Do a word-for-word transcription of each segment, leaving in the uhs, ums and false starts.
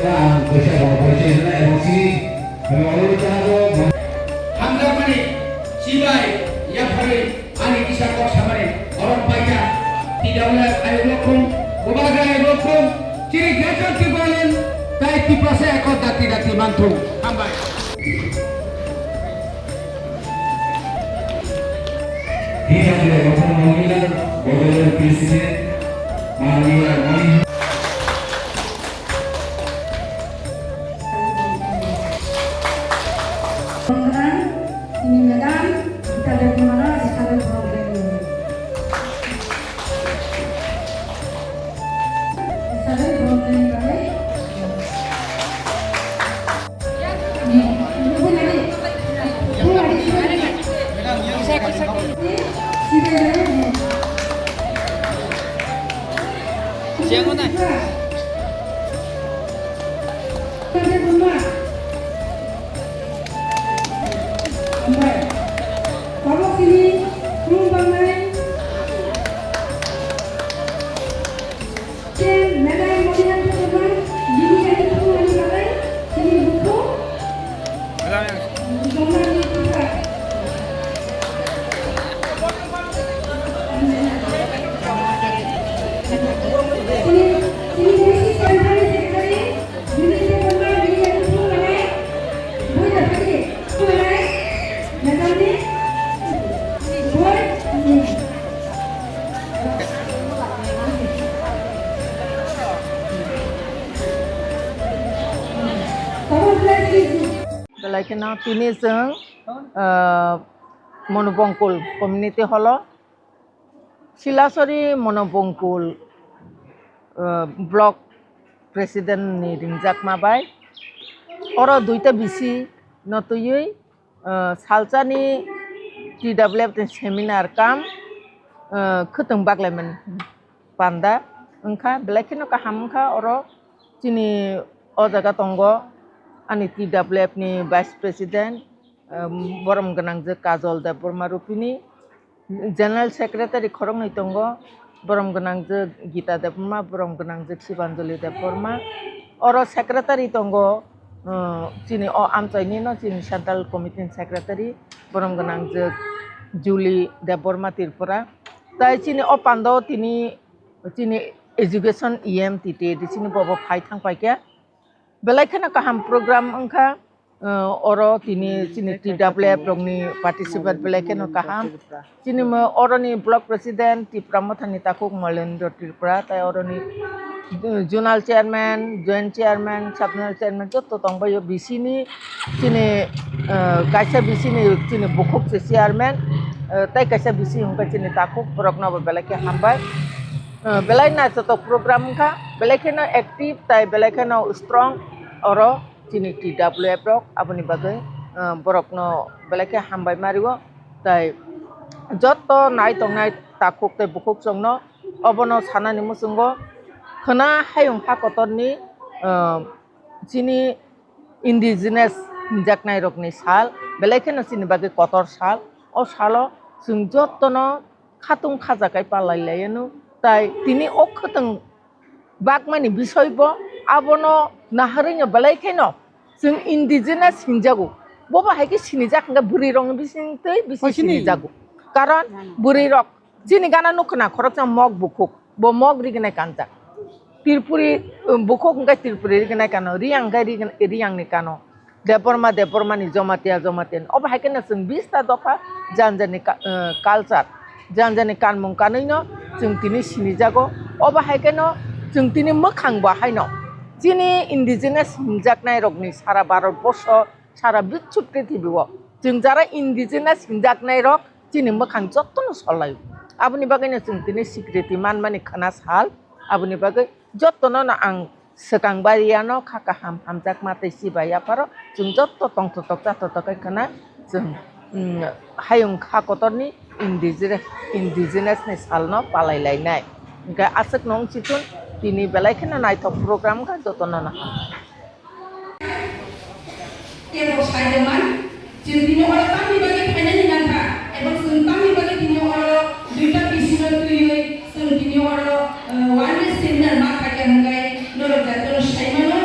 Ang kaisa rok bai se hwnwi abo chini rok bai ta bo. Hamjakmani chibai yapharwi ani kisa kok samani orom paikha. Tida wngya ayuk lokhum, bubagra ayuk lokhum, chini greater Tipraland tai Tiprasa ekot dati dati manthung. Hambai. Tida wngya lokhum mangila, Bodoler President, Mangila Mani. Penggerak, ini Madam, kita ada di mana, di sana program ini. Di sana program ini, baik. Ini, ini pun ada. Pun ada di sini. Ini, sini ada, ini. Siang mana? Oke, Buma. Oke. Tabuk sini, Buma nai. Chen, Madam Monihan Buma, Buma nai, Buma nai, sini buku. Belai kheno tini chwng, ah, Monobongkul Community Hall o Silasori Monobongkul, ah, Block President ni ringjakma bai oro duita bisi no twiwi, ah, salsa ni T W F ni seminar kam, ah, khwtwng baglai mani panda wngkha, belai kheno kaham wngkha oro. Chini o jaga tongo ani T W F ni Vice President, um, borom gwnangjwk Kajol Debbarma Rupini, General Secretary khoroknwi tongo, borom gwnangjwk Gita Debbarma, borom gwnangjwk Sibanjali Debbarma. Oro Secretary tongo, um, chini o amchaini no chini Central Committee ni Secretary, borom gwnangjwk Julie Debbarma Tripura. Tai chini o pando tini chini education E M T T A D C ni bobo phai thang paikha. Belai kheno kaham program wngkha, uh, oro tini chini T W F rokni participate belai kheno kaham. Chini mo oroni block president Tipra Mothani takhuk Molendra Tripura, tai oroni, uh, zonal chairman, joint chairman, sub zonal chairman joto tongbaio B C ni chini, uh, kaisa B C ni chini bukhuk se chairman, uh, tai kaisa B C hwnkhe chini takhuk borokno bo belai khe hambai. Uh, belai naithotok program wngkha, belai kheno active tai belai kheno strong oro chini T W F rok, aboni bagwi, uh, borokno belai khe hambai mario. Tai jotto nai tongnai takhuk tei bukhuk chwngno obono sanani muchungo khwna hayung ha kotorni, uh, chini indigenous hinjaknairokni sal, belai kheno chini bagwi kotor sal. O salo chwng jottono khatung khajakai palai laianw. Tai tini o khwtwng bakmani bisoi bo abono naharwino belai kheno chwng indigenous hinjago. Bobo hai khe sinijak hwnkhe bwrwirokni bisingtwi bisi sinijago. Karon bwrwirok chini gana nukho na khoroksa mok bukhuk, bo mok rignai kanjak. Tripuri, um, bukhuk hwnkhe Tripuri rignai kano, Riyang hwnkhe rign-, Riyangni kano. Debbarma, Debbarmani, Jomatia, Jomatia. Obo hai kheno chwng bista dopha jani jani ka-, eh, culture, jani jani kanmung kanwino chwng tini sinijago. Obo hai kheno chwng tini mwkhang bo haino chini indigenous hinjaknairokni sara Bharat borsho, sara biswa prithibi o chwng jara indigenous hinjaknairok chini mwkhang jottono sol laio. Aboni bagwino chwng tini sikriti manmani khwna sal. Aboni bagwi jottono no ang swkang bariano kha kaham hamjakma tei chibai yapharo chwng jotto tongthotok chathotok khe khwna chwng, mm, hayung kha kotorni indigene-, indigenous ni salno palai lainai. Hwnkhe aswkno wng chithun tini belai kheno naithok program wngkha, jottono no hambai. Kebo sai rwmani, chwng tini oro tamni bagwi phainani nangkha, ebo chwng tamni bagwi tini oro duita bisino twiwi chwng tini oro, eh, one day seminar ma khaikha hwnkhe norok jatino sai mano.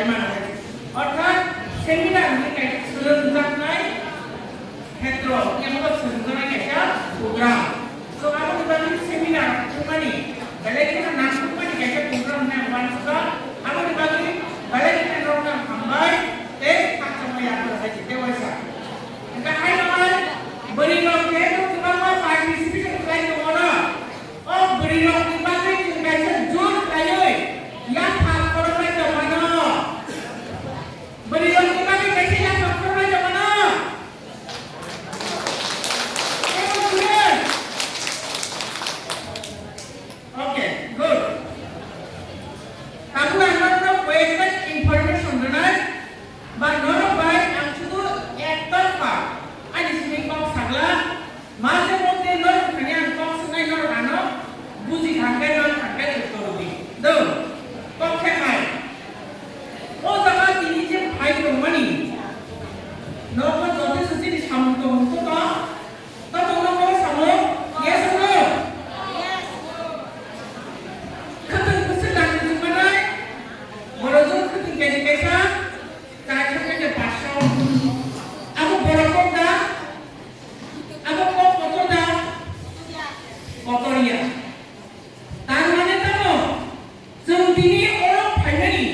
Orthat seminar ni kai swrwngjaknai khetro, yang bo swrwngjaknai kaisa program. So, aboni bagwi seminar thumani, belai kheno nangkukmani kaisa program hwnwi ang uansukha. Aboni bagwi belai kheno norokno hambai tei khakchangma yapharwi hai se tei waisa. Hwnkhe hai no hai bwrwi rok je kwbangma participation khlai tongo no. O bwrwi rok ni bagwi chwng kaisa jur khlaiwi yaphak khoroknai tongmano. Bwrwi rok ni bagwi kaisa yaphak khoroknai tongmano. Thank you. Okay, good. Tabuk ang norokno koyekta information rwnai, ba norok bai ang sudu ektorpha ani simi kok sagla, maje mote norok thani ang kok swngnai norok ano buji thangkai, man thangkai uttor di. Do, kok khe hai. O jaga tini je phai tongmani, nogo joto se chini samung tong to to. Tamo no kok samo? Yes or no? Khwtwng bwswk nangwi tongmanai? Borok jwng khwtwng keji kaisa, chai thangkhe de paanch sho. Abo borok kok da? Abo kok kotor da? Kotor ya. Tar mane tamo? Chwng tini oro phaimani.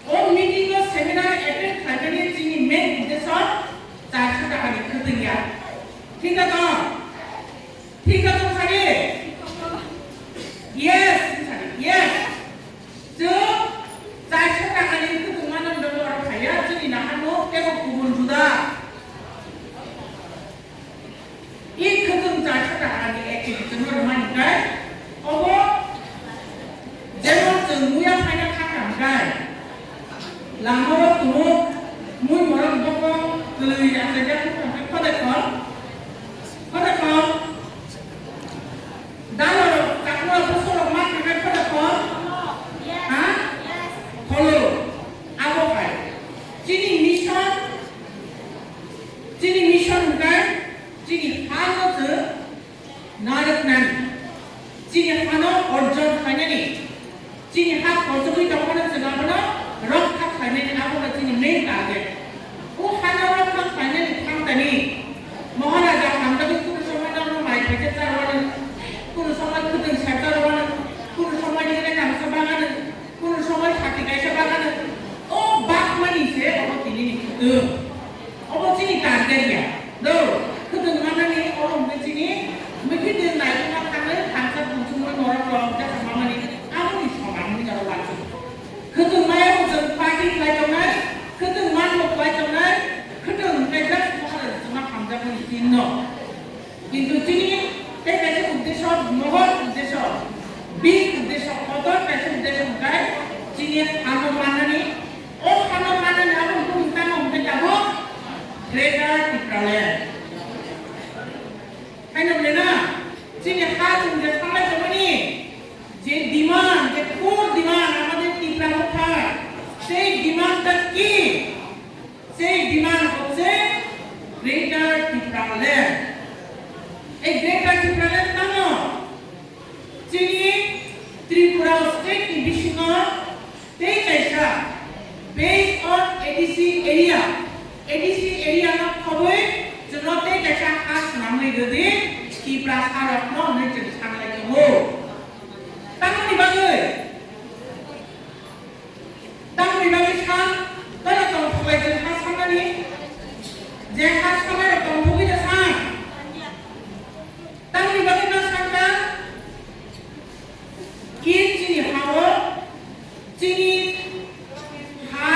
O meeting o seminar attend khlaimani chini main uddesho char sho taka ni khwtwng ya. Thik da tong? Thik da tong sari? Yes, sari. Yes. Chwng char sho taka ni khwtwng mano hwnwi oro phaiya, chini naharmung teibo kubun juda. I khwtwng char sho taka ni activity no rwmani kai, obo jemon chwng muya phaina kha kha hwnkhe, lama o tumuk mui morok bokong kwlwi achaijak wngkha hwnkhe, khodai khol, khodai khol, dalo rok chakma bosong rok ma thangkhe khodai khol, ha? Kholo, abo hai. Chini mission, chini mission hwnkhe, chini ha no chwng narwknani, chini hano orjon khlainani, chini ha kochogwi tongmano chwng abono rokha khlainani, abono chini main target. O hano rokha khlainani thangtani Maharaja hamjagwi kunu somoi nono mai phaisa charwano, kunu somoi khwtwng sa charwano, kunu somoi nini nangsa bagano, kunu somoi sati kaisa bagano. O bakmani se obo tini ni khwtwng. Obo chini target ya. Do, khwtwng manani oro hwnkhe chini mikitwng naitokma thangwi thansa tongchukmani norok rok jesa mamani aboni soman hwnwi norok uansuk. Khwtwng maya bo chwng party khlai tongnai, khwtwng manbo khlai tongnai, khwtwng hwnkhe just Maharaj chwngno hamjakmani chinno. Kintu chini tei kaisa uddesho, mohor uddesho, big uddesho, kotor kaisa uddesho hwnkhe chini hano mannani, o hano mannani abo hwnkhe tamo hwnkhe tabuk Greater Tipraland. Haino bole na, chini ha chwng je sanglai tongmani, je demand, je core demand, amader Tipra Motha, sei demand ta ki? Sei demand hocche Greater Tipraland. Ei Greater Tipraland tamo? Chini Tripura state ni bisingo tei kaisa based on A D C area, A D C area no khobwi chwngno tei kaisa ha swnamwi rwdi Tiprasa rokno hwnwi chwng sanglai tongo. Tamoni bagwi? Tamni bagwi sa, tara tongthoklai chwng ha sanani, je ha sanai rok tongthogwi da sa. Tamni bagwi no sakha, ki chini ha-o, chini ha,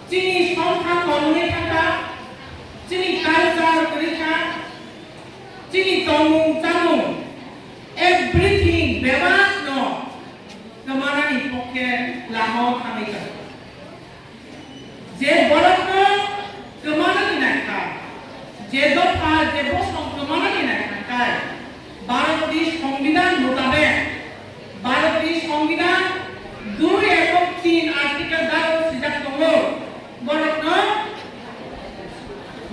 chini songkha tongwi thangkha, chini culture kwrwi kha, chini tongmung chamung, everything bebak no kwmanani pokhe lama o thangwi tongo. Je borokno kwmanani naikha, je dopha, je bosong kwmanani naikha kai, Bharatni Songbidan mutabek, Bharatni Songbidan dui ebong tin article daro swijak tongo, borokno,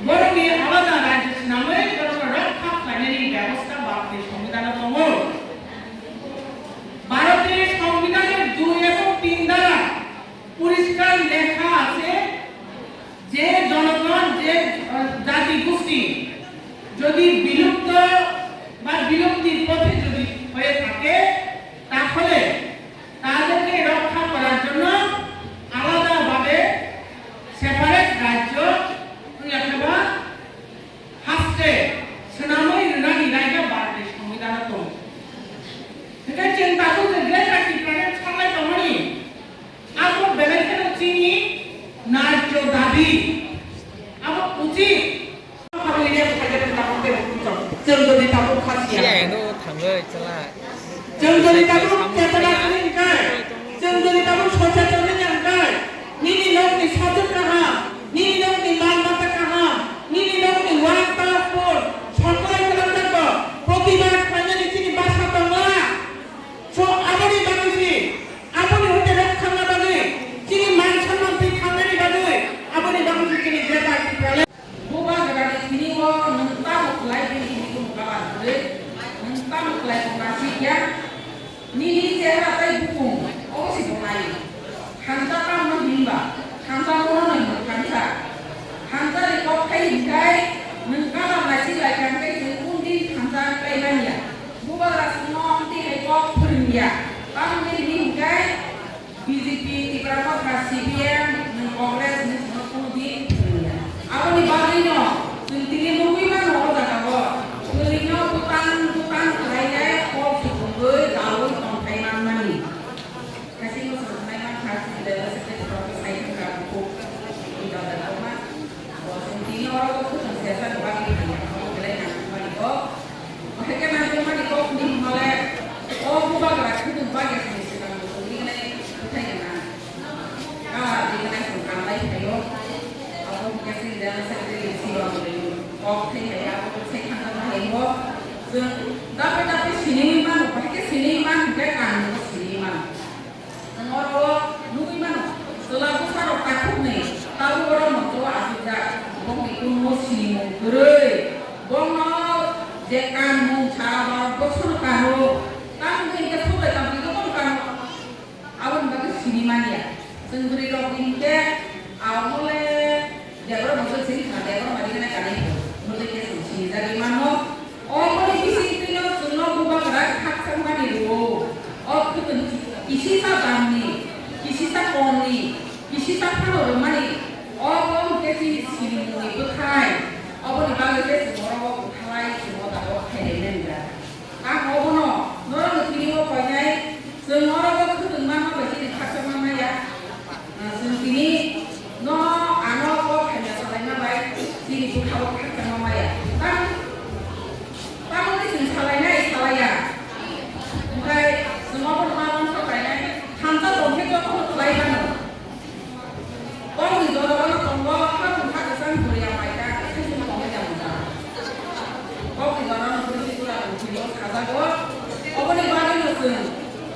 borokni alada rajyo swnamwi borokno rokha khlainani bebosta Bharatni Songbidan-o tongo. Chwng jodi tabuk chetona kwrwi hwnkhe, chwng jodi tabuk socheton wngya hwnkhe, nini nokni sajwk kaham, nini nokni mal mata kaham, nini nokni uang tokpor supply khlaijakgo, protibad khlainani chini bwsa tongla. So, aboni bagwi si, aboni hoite rok thangna bagwi, chini man samman twi thangnani bagwi, aboni bagwi si chini Greater Tipraland. Bubagrani sini o nwng tamo khlai bini sini kunu kabar kwrwi, nwng tamo khlai kung nasikya, nini chehra tei bukung obo si bo nai. Thansa tamo hinba, thansa bono nai hino thansa. Thansa ni kok khai hinkai, nwng kabar naisi lai kang tei nwng kung din thansa kai manya. Bubagra sini o amtwi hai kok phwrwngya, tamo nini hinkai, B J P, Tipra Motha, C P M, Congress ni sino kunu din phwrwngya. Aboni bagwino chwng tini nugwi mano o jagao. Kwrwino bwtang bwtang khlai khe kok supungwi dalwi tongthai manmani. Haisingno swrwngnai mankha, chini level secretary rok sai thangkha bukhuk ni dada kokma. Bo chwng tini oro bo khwtwng sesa ni bagwi phaiya. Obo belai nangkukmani kok. Bahai khe nangkukmani kok hwnwi hwnmale, o bubagra khwtwng bagwi chini swkang bo tongwi wngnai bwthai gwnang. Kala twi gwnai chwng kanlai phaio. Abo hwnkhe chini level secretary ni siro kok thai hai abo sai thangkha bahai bo. Chwng dape dape sinimwi mano, bahai khe sinimwi mano, hwnkhe kanmungbo sinimwi mano. Nwng oro o nugwi mano, chwla bwsarok takhukni tabuk oro moncho o achukjak, bongni kungo sinimung kwrwi, bongno je kanmung sa ba bwswk kano, tamo hwnkhe sobai tongtwi jotono kano, aboni bagwi sini manya. Chwng bwrwi rok ni hwnkhe, ah, mole Debra mosok sini khna, Debra mari gana kanai pho. Mujui khe chwng sinijagwi mano. Omoni bisingtwino chwngno bubagra khakchangmani rwo. O khwtwng kisisa damni, kisisa komni, kisisa phano rwmani. Obo hwnkhe chini sinimungni bwthai. Oboni bagwi khe chwng oro o bwthalai chwng o dago khairwi nangya. Ang obono norokno tini o koinai, chwng oro o khwtwng manma bai chini khakchangma maya. Ah, chwng tini no ano kok hamya salaima bai chini bwkha o khakchangma maya. Tam, tamoni chwng salainai, salaiya. Hwnkhe chwng obono ma uansuk lainai, thansa tongkhe jotono khlai mano. Kokni jora bono tongo, hakung hakisang horiya maika, khaisung tongwi tongmani. Kokni jora no bwrwi kura rok thwio sajago. Oboni bagwi no chwng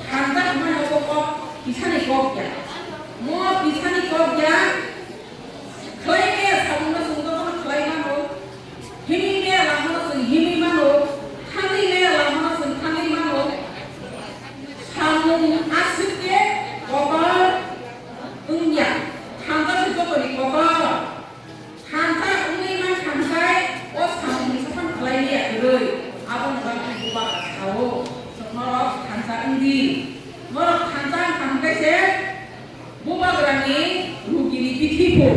hamjak hwnmani obo kok kisani kok ya. Mo kisani kok ya, khlai maya samungno chwng jotono khlai mano. Himwi maya lamano chwng himwi mano, thangwi maya lamano chwng thangwi mano. Samung aswk khe kotor wngya, thansa se jotoni kotor. Thansa wngwi mankha hwnkhe o samungni sapan khlai liya kwrwi. Aboni bagwi bubagra sao, chwng norok thansa wng di. Norok thansa wngkha hwnkhe se bubagrani rugini bithi pho.